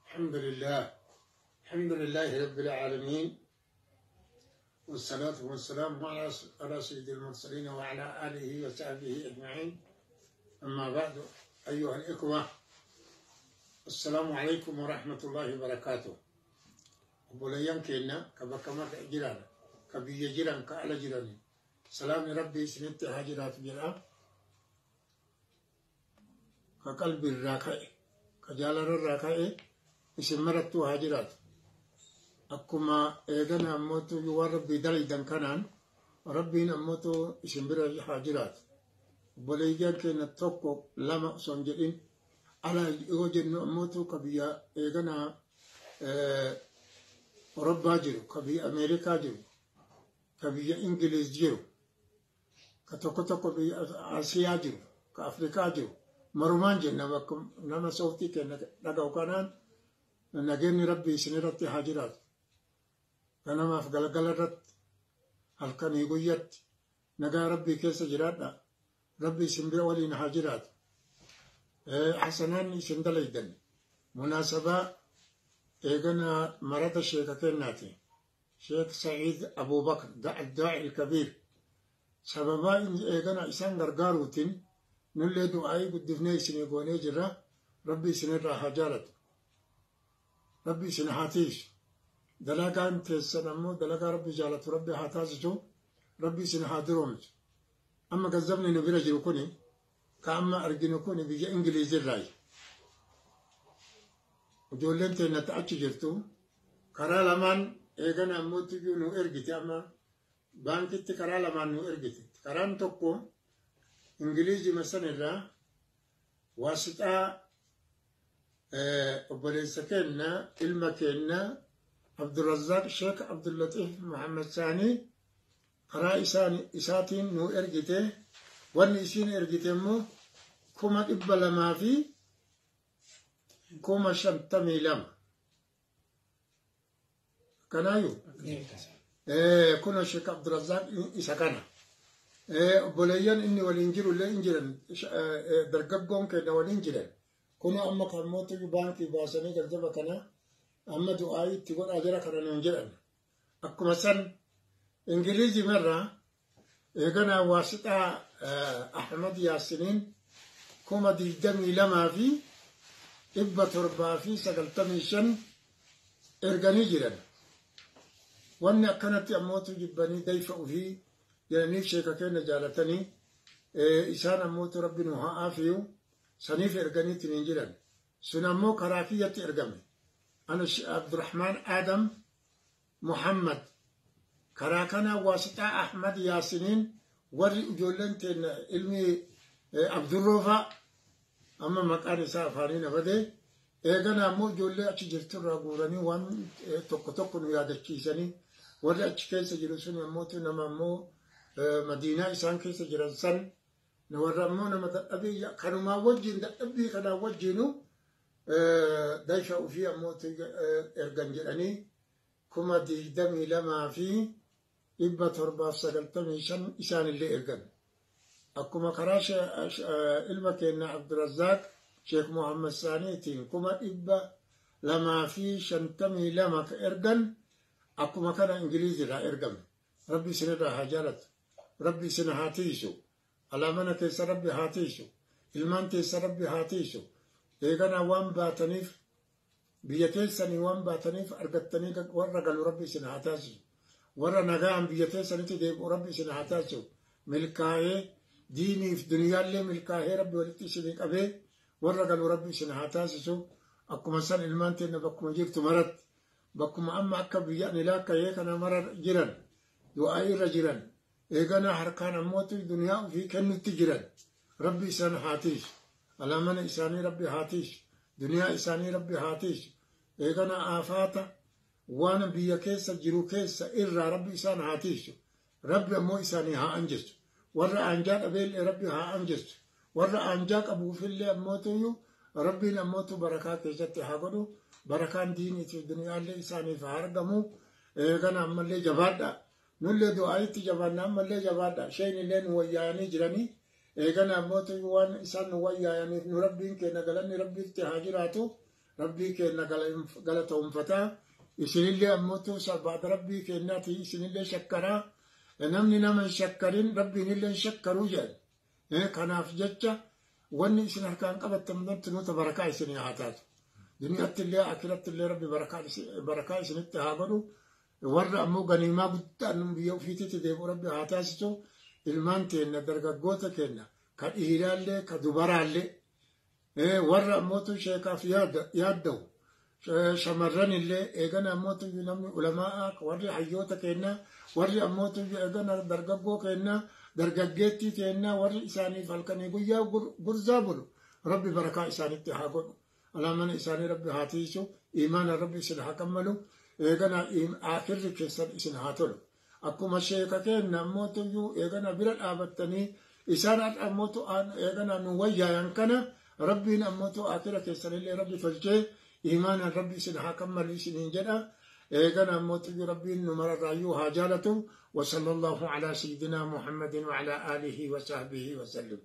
الحمد لله، الحمد لله رب العالمين، والصلاة والسلام على سيد المرسلين وعلى آله وصحبه أجمعين. أما بعد، أيها الإخوة، السلام عليكم ورحمة الله وبركاته. Obboleeyyan keenya ka bakka marra jiran, ka biyya jiran, ka ala jiran, salaamni Rabbii isinitti haa jiraatu jedha. Ka qalbii irraa ka'e, ka jaalala irraa ka'e, isin marattuu haa jiraatu. Akkuma eegana ammootu waan Rabbii dalaydan kanaan Rabbiin ammootu isin bira haa jiraatu. Obboleeyyan keenya tokko lama osoo hin jedhin, ala yoo jennu ammootu ka biyya eegana Awurooppaa jiru, ka biyya Ameerikaa jiru, ka biyya Ingiliz jiru, ka tokko tokko biyya Asiyaa jiru, ka Afrikaa jiru, marumaan jenna bakka nama sooftii kenna dhaga'u kanaan nageenyi Rabbii isin irratti haa jiraatu. Ganamaaf galgala irratti, halkanii guyyatti nagaa Rabbii keessa jiraadha. Rabbi isin bira waliin haa jiraatu. Hasanaan isin dalaydan munaasabaa eegana marata sheeka kennaati. Sheek Sa'iid Abubakar Daa'i Kabiir sababaa inni eegana isaan gargaaruutiin nullee du'aa'ii guddifnee isinii goonee jirra. Rabbi isinirraa haa jaalatu. Rabbi isin haa tiisu. Dalagaan teessan ammoo dalagaa Rabbi jaalatu Rabbi haa taasisu. Rabbi isin haa duroomsu. Amma gazzabni nu bira jiru kuni, ka amma arginu kuni, biyya Ingiliizirraayi. Ijoolleen teenya achi jirtu karaa lamaan eegana ammoo nu ergite. Amma baankitti karaa lamaan nu ergite. Karaan tokko Ingiliizima sanirraa waasixaa obboleessa keenya, ilma keenya Abdurrazzaaq Sheek Abdullatiif Muhammad Saanii karaa isaatiin nu ergite. Wanni isiin ergite immoo 252,052. Kanaayyuu kun Sheek Abdurrazzaaq isa kana. Obboleeyyan inni waliin jiru illee hin jiran, dargaggoon keenya waliin jiran. Kun amma kan mootii baankii baasanii ganzaba kana amma du'aa itti godhaa jira kana nuun jedhan. Akkuma san Ingilizii marraa eeganaa waasixaa Ahmad Yaasiniin 22,795 erganii jiran. Wanni akkanatti ammootu jibbanii dayfa ofii jedhaniif sheeka keenya jaalatanii isaan ammootu Rabbi nu haa aafiyu saniif erganiitti hin jiran. Sun ammoo karaa kiyyatti ergame. Ana Abdurrahmaan Adam Muhammad karaa kana waasixaa Ahmad Yaasiniin warri ijoolleen teenya ilmi Abdurroofaa, amma maqaan isaa afaanii na badee, eegana ammoo ijoollee achi jirturraa guuranii waan tokko tokko nu yaadachiisanii, warri achi keessa jiru sun ammoo nama ammoo madiinaa isaan keessa jiran san warra ammoo nama dadhabii kanumaa wajjin, dadhabbii kanaa wajjinu dayfa ofii ammoo ergan jedhanii 22,795 isaanillee ergan. Akkuma karaa ilma keenya Abdurazzaaq Sheekh Muhammad Saaniitiin 252,000 ka ergan, akkuma kana Ingiliizirraa ergame. Rabbi isinirraa haa jaalatu. Rabbi isin haa tiisu. Alaamana keessa Rabbi haa tiisu. Ilmaan keessa Rabbi haa tiisu. Eeganaa waan baataniif, biyya keessanii waan baataniif argattanii warra galu Rabbi isin haa taasisu. Warra nagaan biyya keessanitti deebi'u Rabbi isin haa taasisu. Milkaa'ee diiniif duniyaallee milkaa'ee Rabbi walitti isinii qabee warra galu Rabbi isin haa taasisu. Akkuma san ilmaan teenya bakkuma jirtu maratti, bakkuma amma akka biyya ani laakka'ee kana mara jiran, du'aa irra jiran, eegana harkaan ammootu duniyaa ofii kennutti jiran, Rabbi isaan haa tiisu. Alaamana isaanii Rabbi haa tiisu. Duniyaa isaanii Rabbi haa tiisu. Eegana aafaata waan biyya keessa jiru keessa irraa Rabbi isaan haa tiisu. Rabbi ammoo isaanii haa anjessu. Warra anjaa dhabeellee Rabbi haa anjessu. Warra anjaa qabuufillee ammootuyyuu Rabbiin ammootu barakaa keessatti haa godhu. Barakaan diiniitiif duniyaallee isaaniif haa argamu. Eegana ammallee jabaadha. Nullee du'aayitti jabaanna, ammallee jabaadha. Isheen illee nu wayyaa'anii jiranii. Eegana ammootu waan isaan nu wayyaayaniif nu rabbiin keenya galanni rabbiitti haa jiraatu. Rabbii keenya galatoonfataa. Isinillee ammootu baada rabbii keenyaati isinillee shakkaraa. Namni nama hin shakkarin rabbiinillee hin shakkaruu jedhan. Kanaaf jecha wanni isin harkaan qabattan nuta barakaa isinii haa taatu. Duniyaatti illee akiratti illee rabbi barakaa isinitti haa godhu. Warra ammoo ganiimaa guddaan biyya ofiititti deebi'u rabbi haa taasisu. Ilmaan teenna dargaggoota keenna ka dhiiraallee ka dubaraallee warra ammootu sheekaaf yaadda'u shamarran illee eegana ammootu namni ulamaa warri hayyoota keenna warri ammootu eegana dargaggoo keenna dargaggeettii keenna warri isaaniif halkanii guyyaa gurzaa bulu rabbi barakaa isaanitti haa godhu. Alaamana isaanii rabbi haa tiisu, imaana rabbi isin haa kammalu, eegana akirri keessan isin haa tolu. Akkuma sheeka keenna ammootuyyuu eegana bira dhaabattanii isaan har'a ammootu eegana nu wayyaayan kana rabbiin ammootu akira keessanillee rabbi tolchee imaanaan rabbi isin haa kammalu isiniin jedha. Eegana ammootuyyuu rabbiin nu mararraayyuu haa jaalatu. وصلى الله على سيدنا محمد وعلى آله وصحبه وسلم.